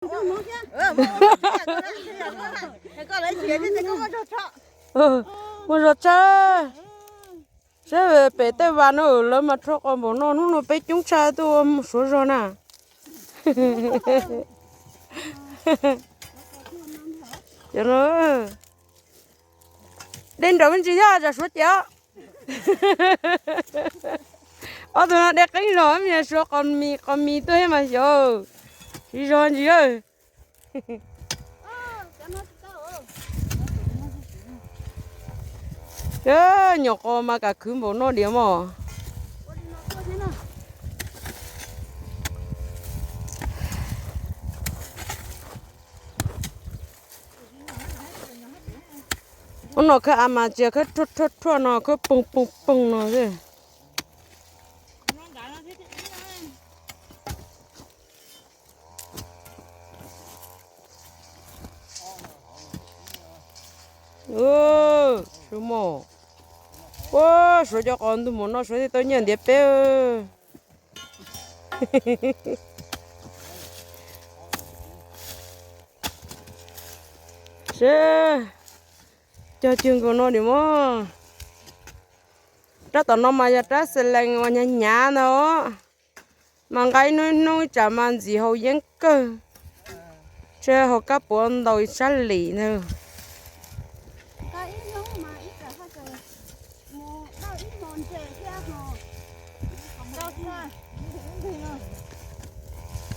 Muaj zog tshaj. Saib pem tej vas no lawv mas rho qos npaum no, hnub no peb coob tshaj tuaj ua suav zog na. De nraum me ntsis thiab tsam suav ces. Ob tug no de qeeb zog, me suav qos mis qos mis tuaj thiab mas xyov. Siv zog ntsis. Nyuam qos mas kam khwv npaum no diam mog. Ub, no khawb av mas tsis khawb rhuaj rhuaj rhuaj no, khawb poog poog poog no xwb. Ua, suav cov qos ntug mus no suav thiaj tau nyiaj ntiav peb. Seb, cog cwg nkaus no dim mog. Rab tom no mas yog rab xees lees uas hnyav hnyav ntag. Mas nqa ib hnub ib hnub tsam mas ntxim haus yeeb kawg. Tshe haus kab puav ntaus sab lim ntag.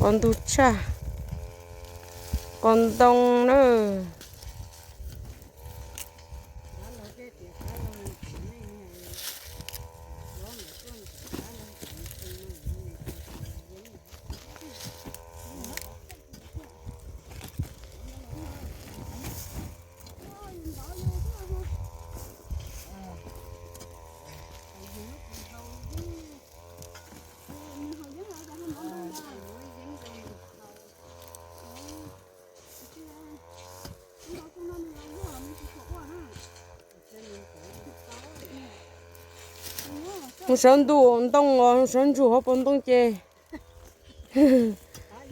Qos ntug tshaj, qos ntoo na. Mus sawv ntuj ntoo os, sawv ntsug hauv paus ntoo ces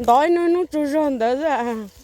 ntov ib hnub hnub tsaug zog ntawd xwb.